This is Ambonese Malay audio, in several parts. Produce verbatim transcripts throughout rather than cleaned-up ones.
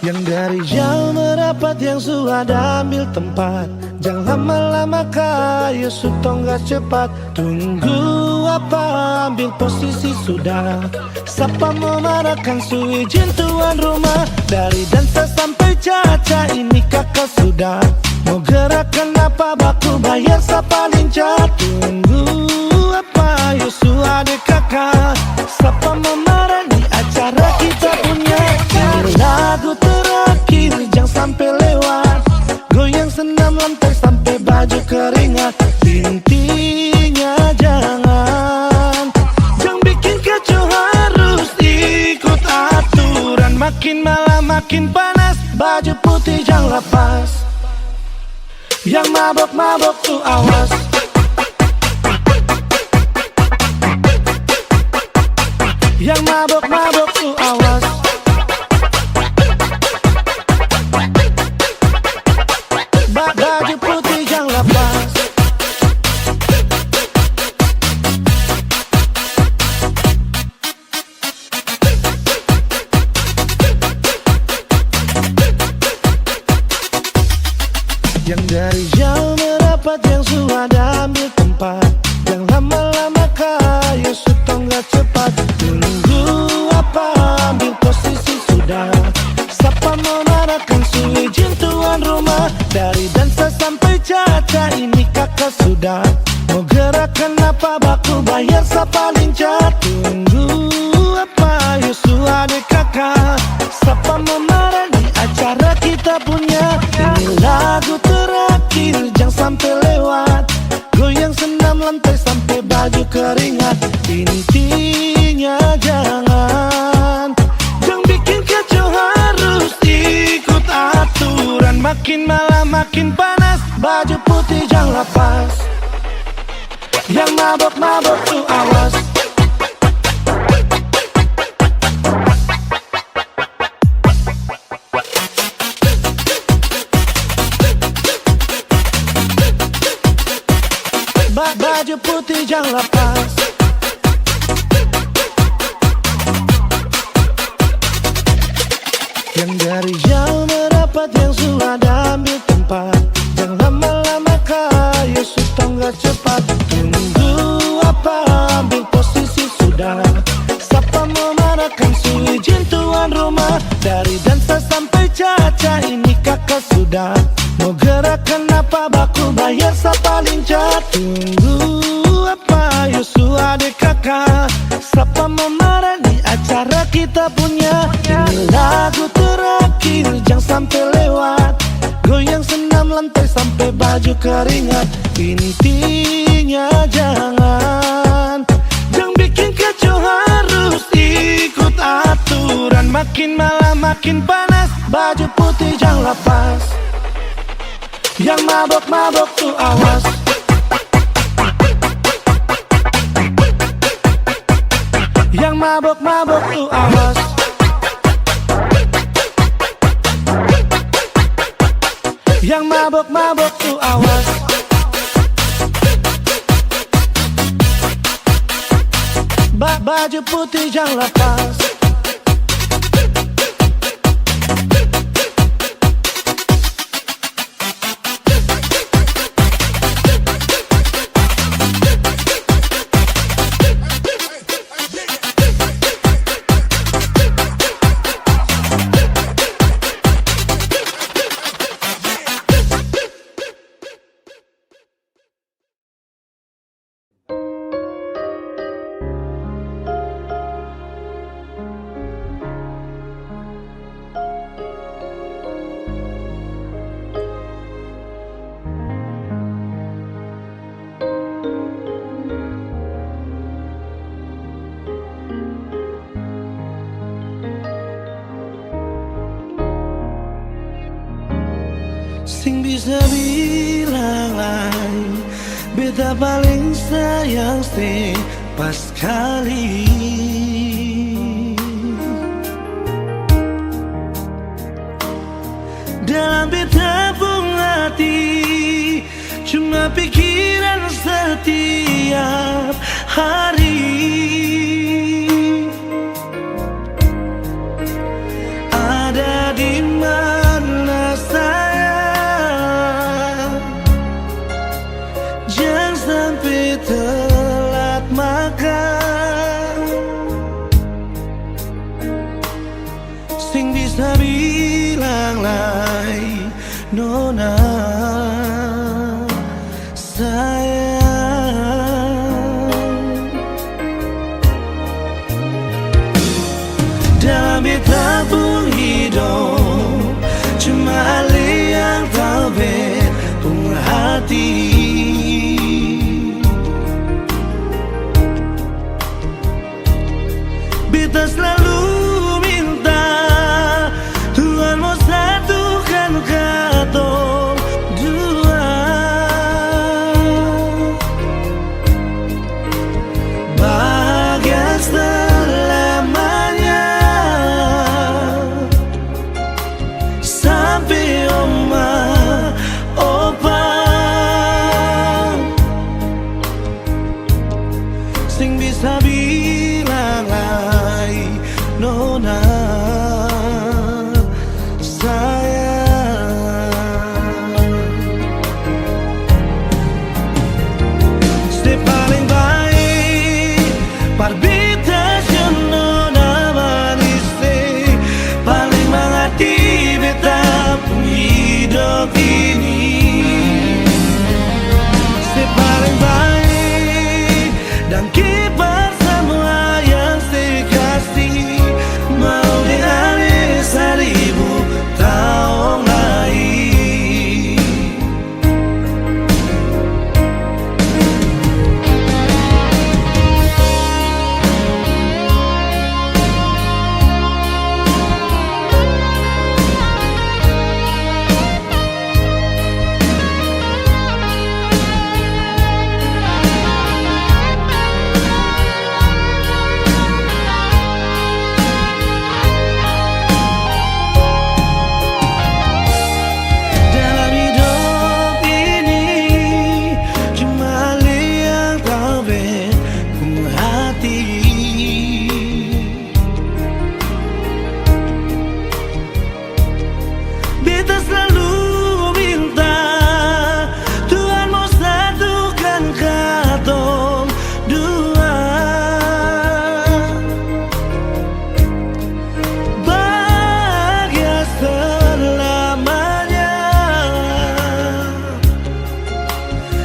Yang dari jauh merapat, yang su ada ambil tempat. Jang lama-lama ka, ayo su tongga cepat. Tunggu apa, ambil posisi sudah. Sapa mo marah kan su ijin tuan rumah. Dari dansa sampai caca ini kaka sudah. Mo gerakan apa, baku bayar sapa lincah. Tunggu apa, ayo su ade kaka. Sapa mo marah, ni acara kita punya. Ini lagu terakhir, jang sampe lewat. Goyang senam lantai sampe baju keringat. Intinya jangan, jang bikin kacau, harus ikut aturan. Makin malam makin panas, baju putih jang lapas. Yang mabok-mabok tu awas. Yang mabok-mabok tu awas. Ba-, baju putih jang lapas. Yang dari jauh merapat, yang su ada ambil tempat. Yang lama-lama ka, ayo su tongga cepat. Tunggu apa, ambil posisi sudah. Sapa mo marah kan su ijin tuan rumah. Dari dansa sampai caca ini kaka sudah. Mo gerakan apa, baku bayar sapa lincah. Tunggu apa, ayo su ade kaka. Sapa mo marah, ni acara kita punya. Ini lagu terakhir, jang sampe lewat. Goyang senam lantai sampe baju keringat. Intinya jangan, jang bikin kacau, harus ikut aturan. Makin malam makin panas, baju putih jang lapas. Yang mabok-mabok tu awas. Ba-, baju putih jang lapas. Yang dari jauh merapat, yang su ada ambil tempat. Jang lama-lama ka, ayo su tongga cepat. Tunggu apa, ambil posisi sudah. Sapa mo marah kan su ijin tuan rumah. Dari dansa sampai caca ini kaka sudah. Mo gerakan apa, baku bayar sapa lincah. Tunggu apa, ayo su ade kaka. Sapa mo marah, ni acara kita punya. Ini lagu terakhir, jang sampe lewat. Goyang senam lantai sampe baju keringat. Intinya jangan, jang bikin kacau, harus ikut aturan. Makin malam makin panas, baju putih jang lapas. Yang mabok-mabok tu awas. Yang mabok-mabok tu awas. Yang mabok-mabok tu awas. Ba-, baju putih jang lapas. Seng bisa bilang lai, beta paling sayang seng pas skali. Dalam beta pung hati, cuma pikiran setiap hari. Ada di Seng bisa bilang lai, nona sayang. Dalam beta pung hidop, cuma ale yang tau bet pung hati. Beta slalu minta Tuhan mo satukan katong dua. Bahagia selamanya. Sampe oma, opa seng bisa bilang lai, nona sayang. Se paleng bae par beta siang nona manis, se paleng mangarti beta pung hidop ini. Se paleng bae dangke par samua yang se kasi, mau deng ale saribu taong lai. Dalam hidop ini, cuma ale yang tau bet pung hati. Beta slalu minta Tuhan mo satukan katong dua. Bahagia selamanya.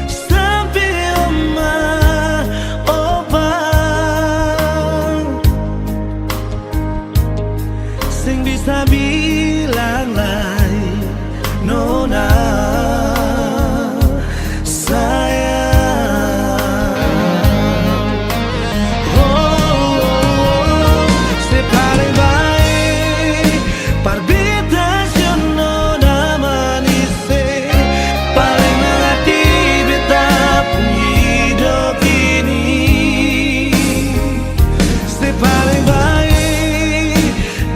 Sampe oma, opa seng bisa bilang lai, nona sayang. Oh, oh, oh, se paleng bae par beta siang nona manis, se paleng mangarti beta pung hidop ini. Se paleng bae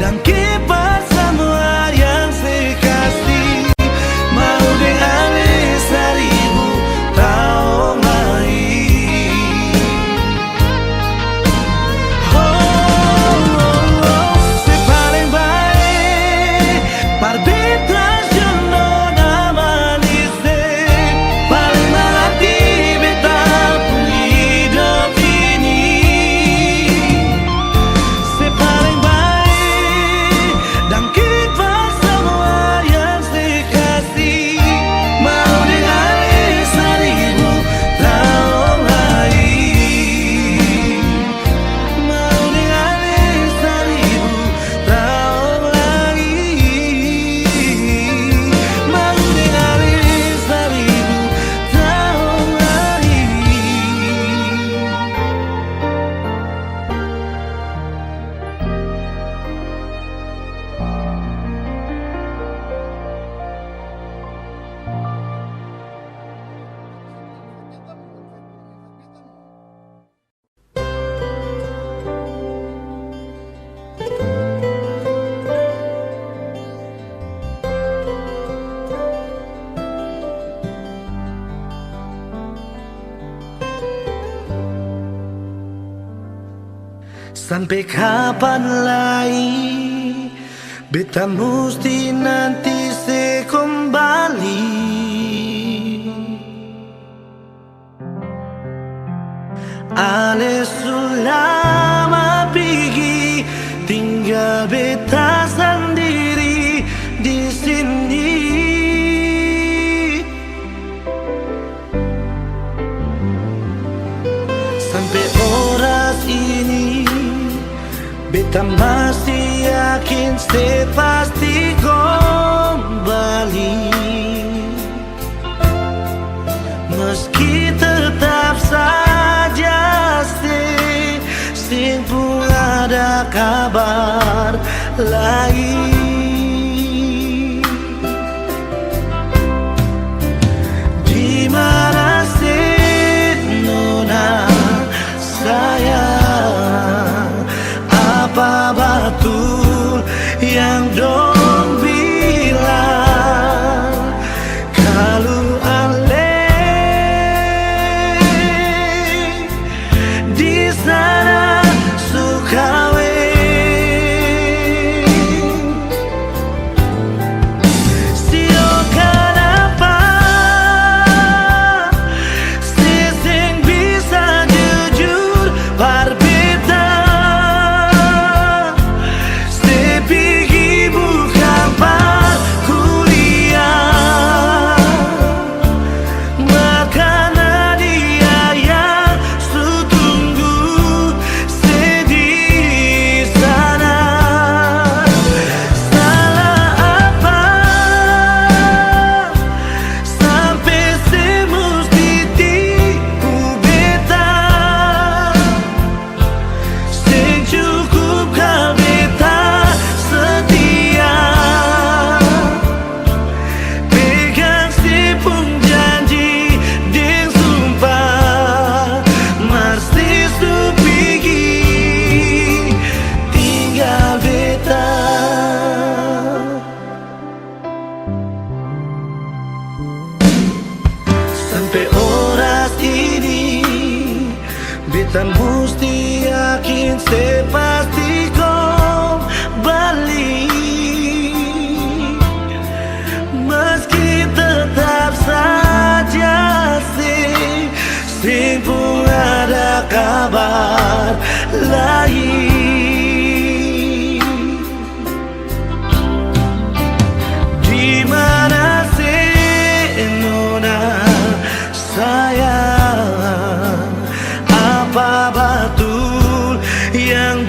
dangke par samua yang se kasi, mau deng ale saribu taong lai. Oh, oh, oh, se paleng bae par beta siang nona manis, se paleng mangarti beta pung hidop ini. Se paleng bae dangke par samua yang se kasi, mau deng ale saribu taong lai. Mau deng ale saribu taong lai. Mau deng ale saribu taong lai. Sampe kapan lai beta musti nanti se kombali? Ale su lama pigi, tinggal beta sandiri. Beta mesti yakin se pasti kong bali. Meski tetap saja se, seng pung ada kabar lai. Di mana se nona sayang? Apa batul yang dong bilang? Kalu ale di sana su kaweng, sio kanapa se seng bisa jujur par beta? Se pigi bukang par kuliah, ma karna dia yang su tunggu se di sana. Salah apa sampe se musti tipu beta? Seng cukup ka beta setia, pegang se pung janji deng sumpah, mar se su pigi tinggal beta. Sampe oras ini, beta musti yakin se pasti kong bali. Meski tetap saja se, seng pung ada kabar lai. Di mana se nona sayang? Apa batul yang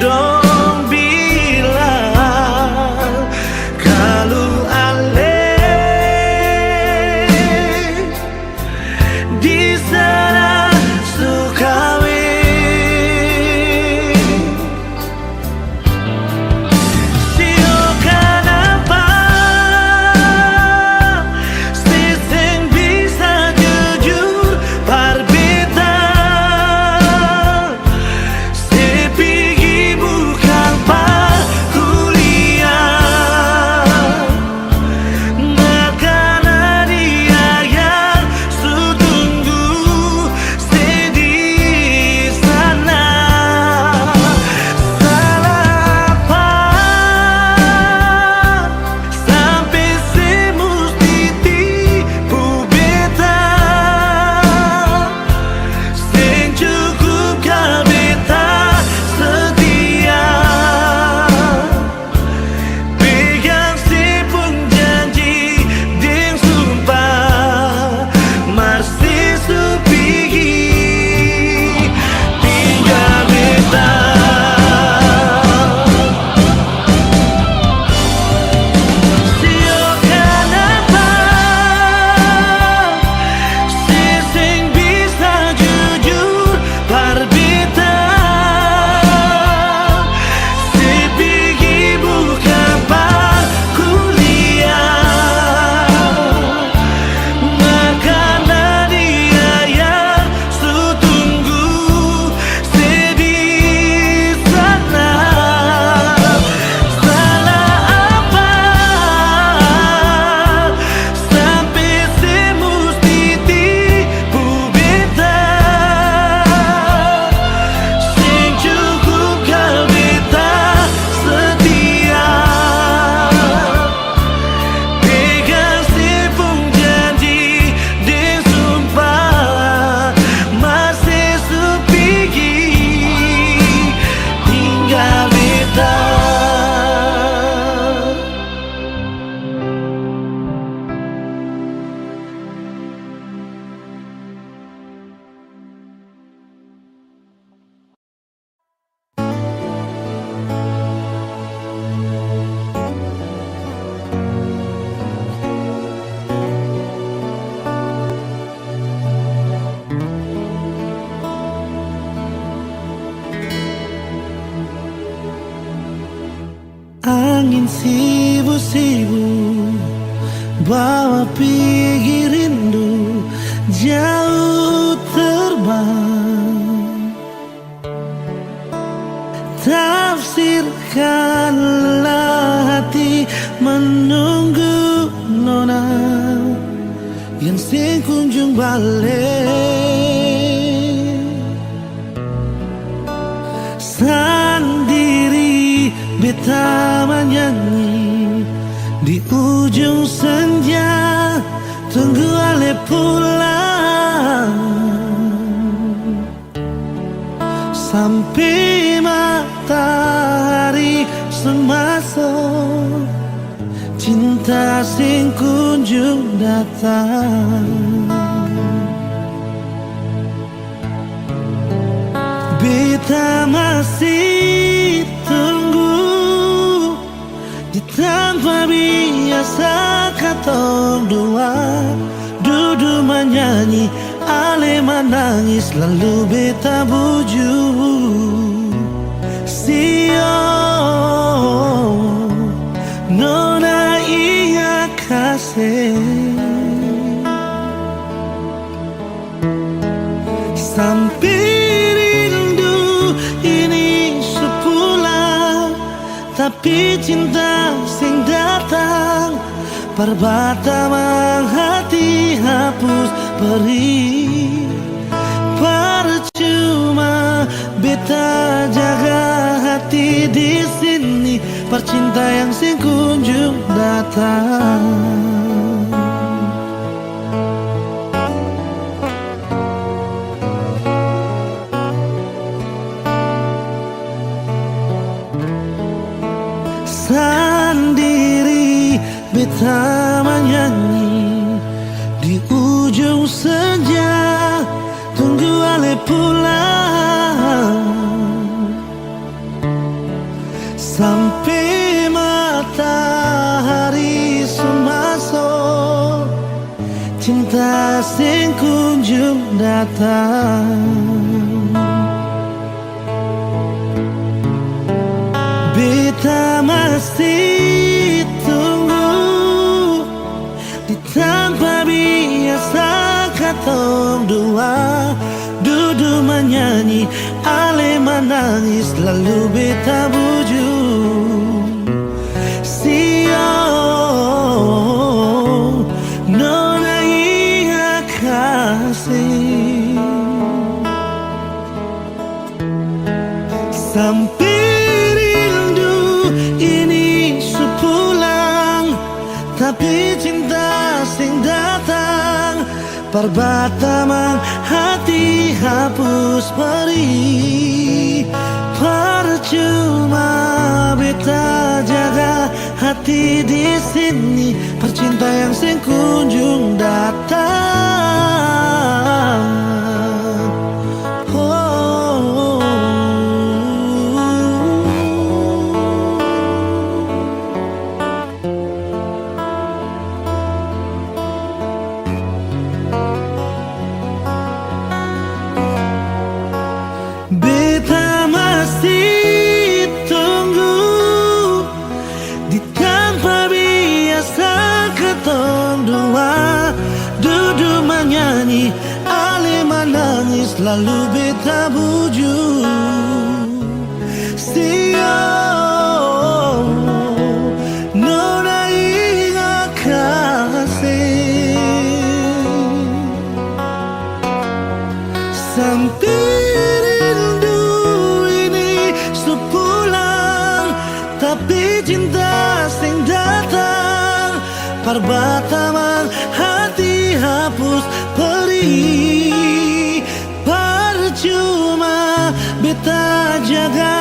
Angin sibu-sibu bawa pigi rindu jauh terbang. Tafsirkanlah hati menunggu nona yang seng kunjung bale. Sandiri beta manyanyi di ujung senja, tunggu ale pulang. Sampe matahari su maso, cinta seng kunjung datang. Beta masih tunggu di tampa biasa katong dua dudu manyanyi, ale manangis lalu beta buju. Sio, nona inga kase. Sampe rindu ini su pulang, tapi cinta seng datang. Parbatamang hati hapus perih. Parcuma beta jaga hati di sini, parcinta yang seng kunjung datang. Sandiri beta manyanyi di ujung senja, tunggu ale pulang. Sampe matahari su maso, cinta seng kunjung datang. Beta masih tunggu di tampa biasa katong dua dudu manyanyi, ale manangis lalu beta buju. Sio, nona inga kase. Sampe rindu ini su pulang, tapi cinta seng datang. Parbatamang hati hapus perih. Parcuma beta jaga hati di sini, parcinta yang seng kunjung datang. Oh. Beta masih tunggu di tampa biasa katong dua dudu manyanyi, ale manangis lalu beta buju. Sio, nona inga kase. Sampe rindu ini su pulang, tapi cinta seng datang. Parbatamang hati hapus perih. Parcuma beta jaga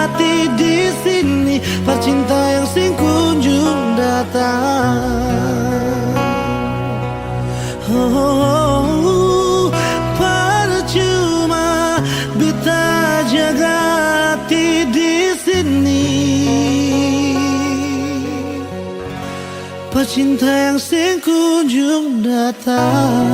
hati di sini, parcinta yang seng kunjung datang. Oh, parcuma beta jaga hati di sini, parcinta yang seng kunjung datang.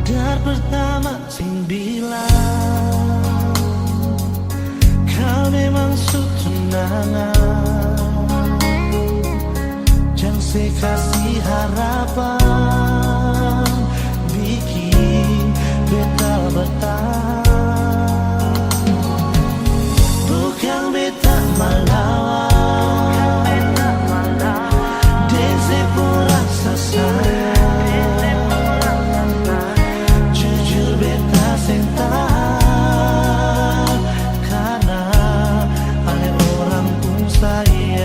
Dari pertama seng bilang, kau memang su tunangan. Jang se kasi harapan, biking beta bertahan. Bukang beta malawan deng se pung rasa sayang. Jujur beta seng tahan karna ale orang pung sayang.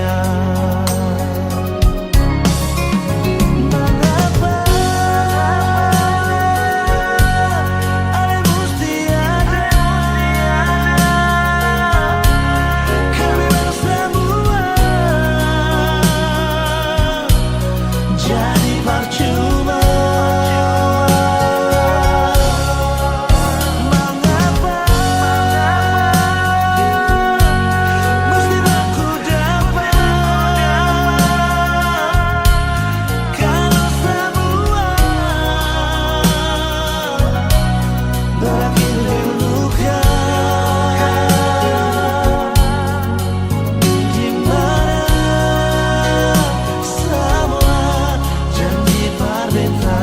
Mangapa ale musti ada? Kami basamua jadi parcuma. Mangapa musti baku dapa? Kalo samua berakhir deng luka, di mana samua janji par beta?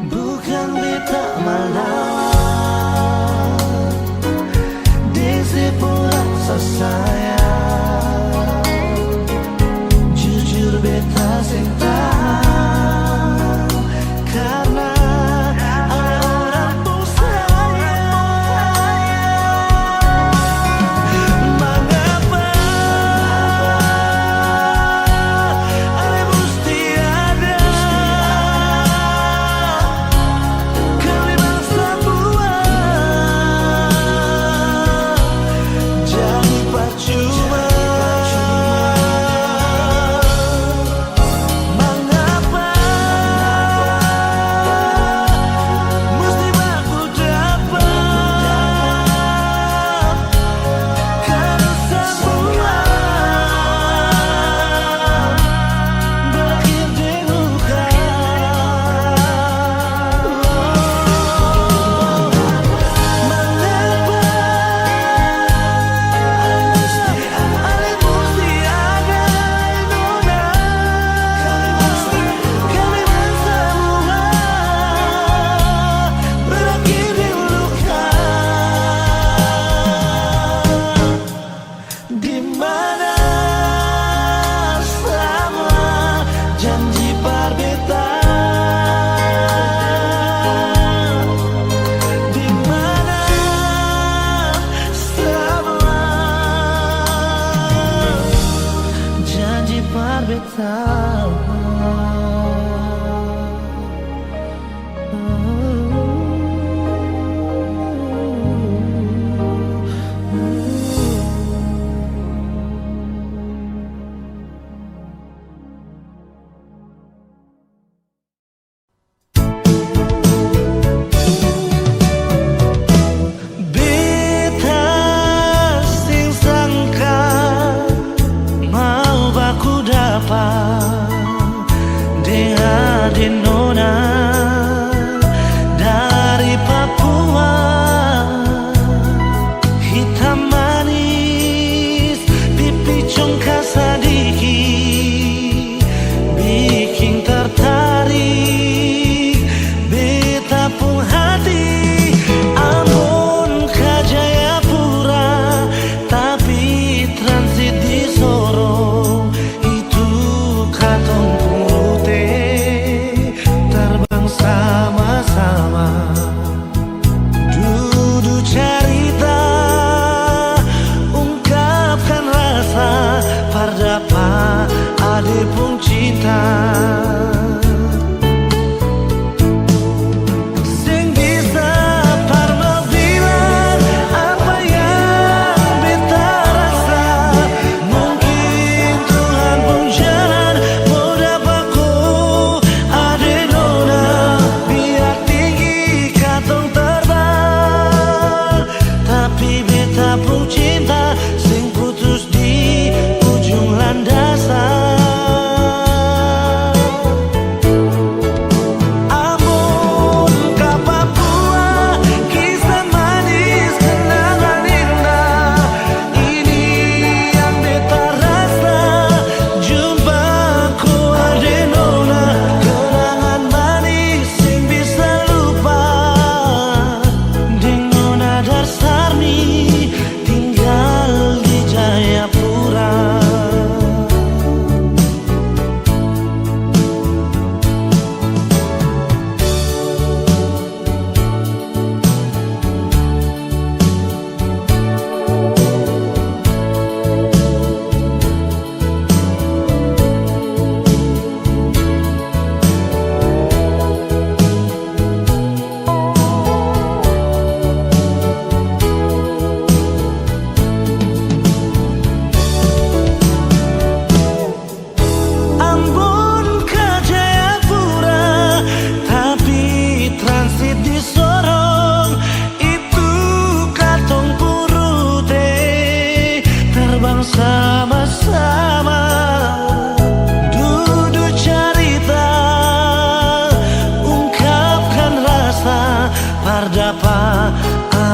Bukang beta malawan deng se pung rasa sayang. Jujur beta seng tahan karna ada orang pung sayang. Mangapa ale musti ada? Kami basamua jadi parcuma. Mangapa musti baku dapa? Kalo samua berakhir deng luka. Mangapa ale musti ada, nona? Kami basamua berakhir deng luka. Di mana samua janji par beta? Di mana samua janji par beta? Beta seng sangka mau baku dapa deng ade nona.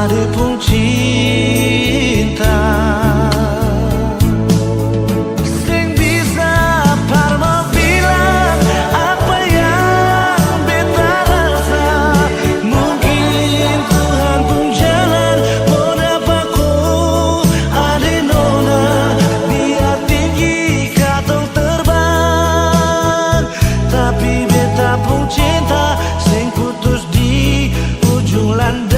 Ade pung cinta. Seng bisa par mo bilang apa yang beta rasa. Mungkin Tuhan pung jalan mo dapa ko ade nona. Biar tinggi katong terbang, tapi beta pung cinta seng putus di ujung landas.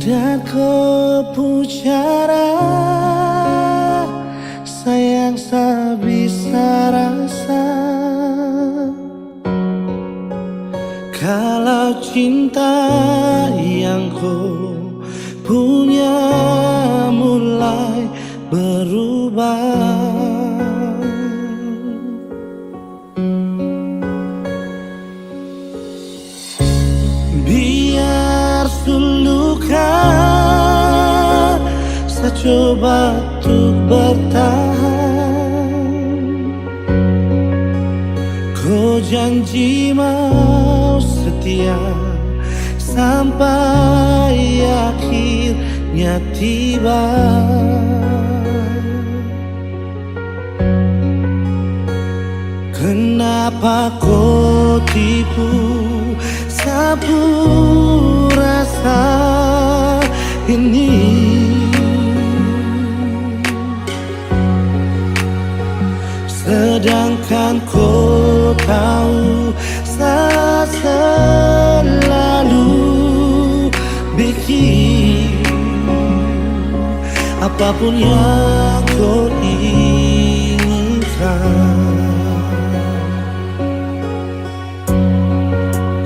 Dan ko pung cara sayang sa bisa rasa. Kalau cinta yang ko punya mulai berubah. Biar su luka, sa coba tuk bertahan. Ko janji mau setia sampai akhirnya tiba. Kenapa ko tipu sa pu rasa ini? Sedangkan ko tau sa selalu biking apapun yang ko inginkan.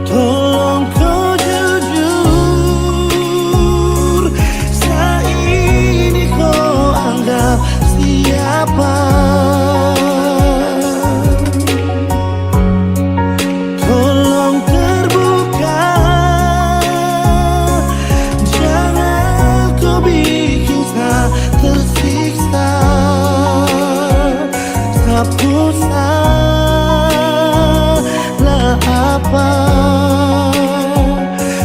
Tolong ko jujur, sa ini ko anggap siapa? Tolong terbuka, jangan ko biking sa tersiksa. Sa pung salah apa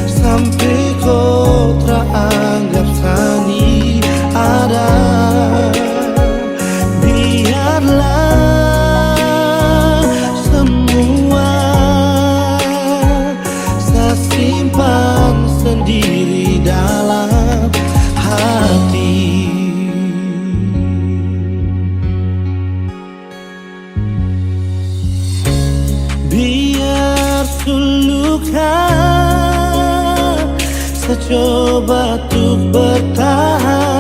sampe ko tra anggap sa ni ada? Biarlah semua sa simpan sendiri dalam hati. Biar su luka, sa coba tuk bertahan.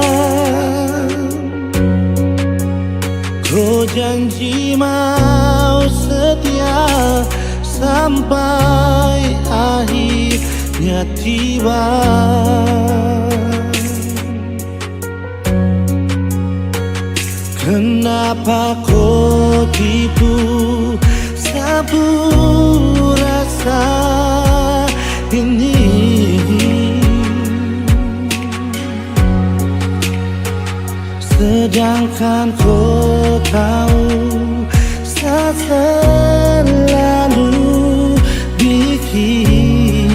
Ko janji mau setia sampai akhirnya tiba. Kenapa ko tipu sa pu rasa ini? Sedangkan ko tau sa selalu biking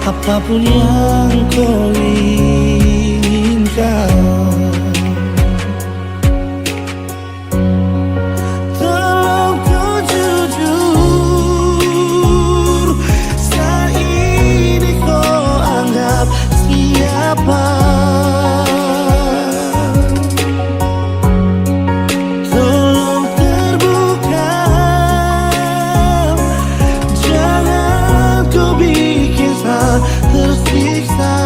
apapun yang ko inginkan. Tolong ko jujur, sa ini ko anggap siapa? Tolong terbuka, jangan ko bikin sa tersiksa.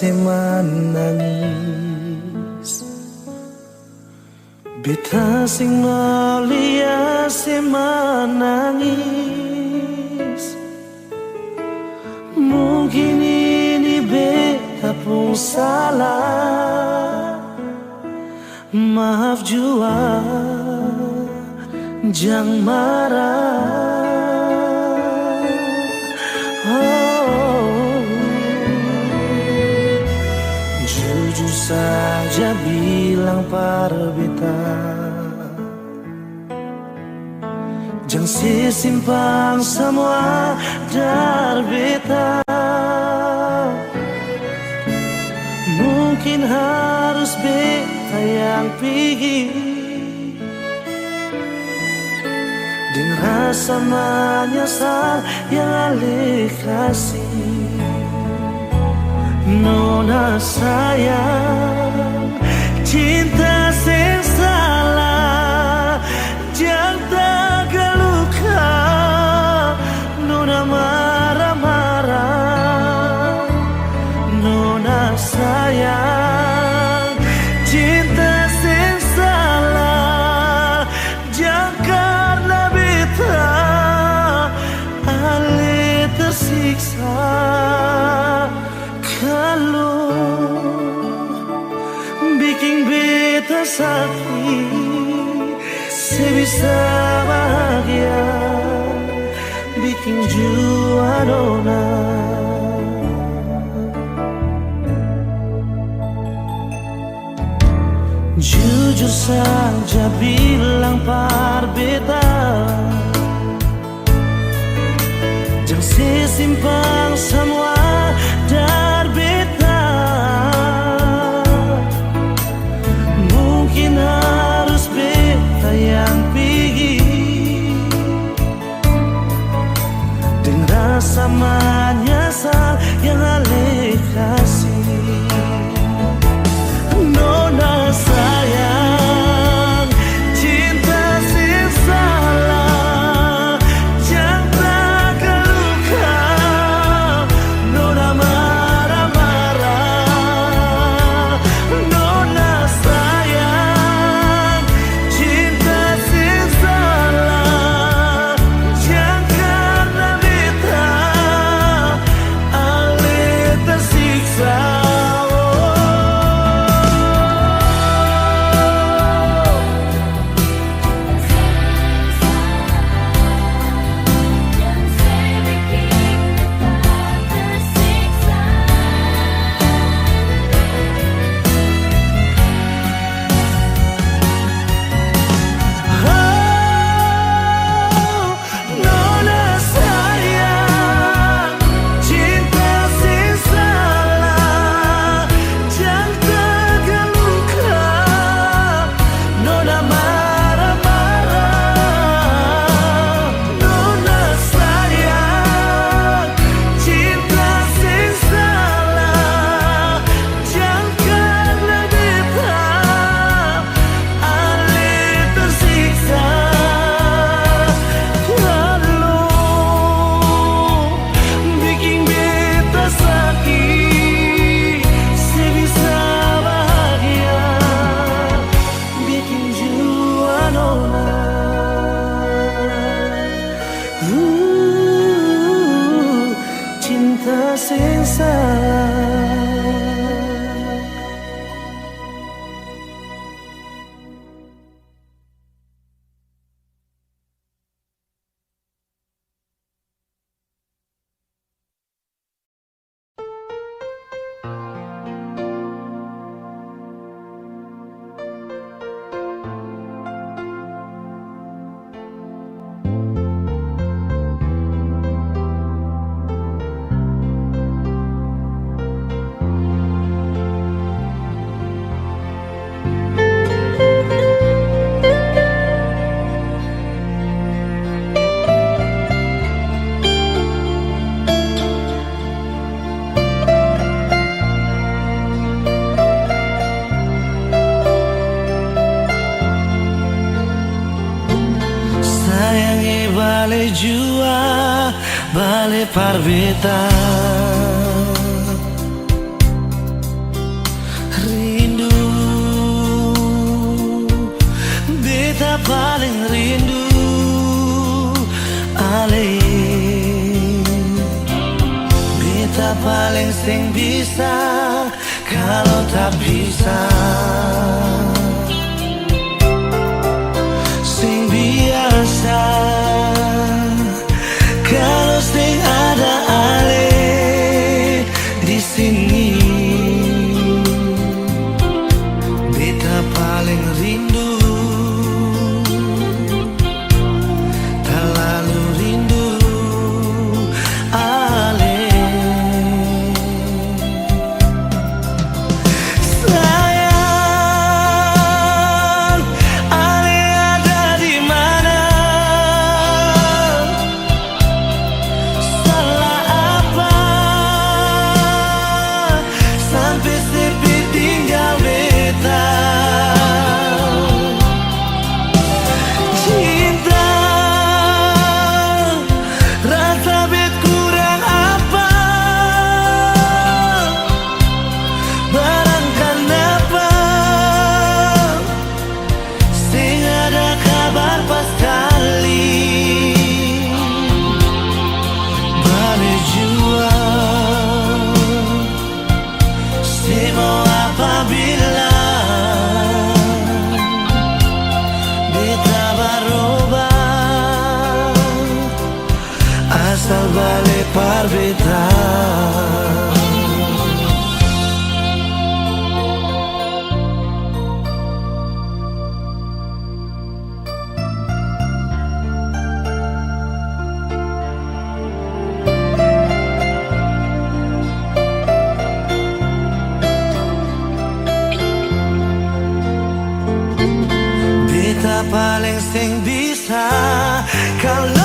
se manangis. Beta seng mau lia se manangis. Mungkin ini beta pung salah. Maaf jua, jang marah. Oh. Jujur saja bilang par beta. Jang se simpang samua dari beta. Mungkin harus beta yang pigi. Deng rasa manyasal yang ale kasi. Nona sayang, cinta seng salah. Jang tagaluka, nona mara-mara. Nona sayang, cinta seng salah. Jang karna beta ale tersiksa. Kalu biking beta saki, se bisa bahagia, biking jua nona. Jujur saja bilang par beta. Jang se simpang samua dari beta. Mungkin harus beta yang pigi. Deng rasa manyasal yang ale kasi. Nona sayang, cinta seng salah, jang tagaluka, nona mara-mara. Nona sayang, cinta seng salah, jang karna beta ale tersiksa. Oh. Nona sayang, cinta seng salah, jang tagaluka, nona mara-mara. Nona sayang, cinta seng salah, jang karna beta ale tersiksa. Kalu biking beta saki, se bisa bahagia, biking jua nona. Uh, cinta seng salah. Sayang e, bale jua, bale par beta. Paling rindu, ale. Beta paling seng bisa kalo ta bisa. Seng biasa kalo seng ada ale di sini. Beta paling rindu, talalu rindu, ale. Sayang, ale ada di mana? Salah apa sampe sepi tinggal beta? Cinta, rasa bet kurang apa? Barang kanapa seng ada kabar paskali. Bale jua, se mau apa bilang, beta baroba. Asal bale par beta. Beta paleng seng bisa kalo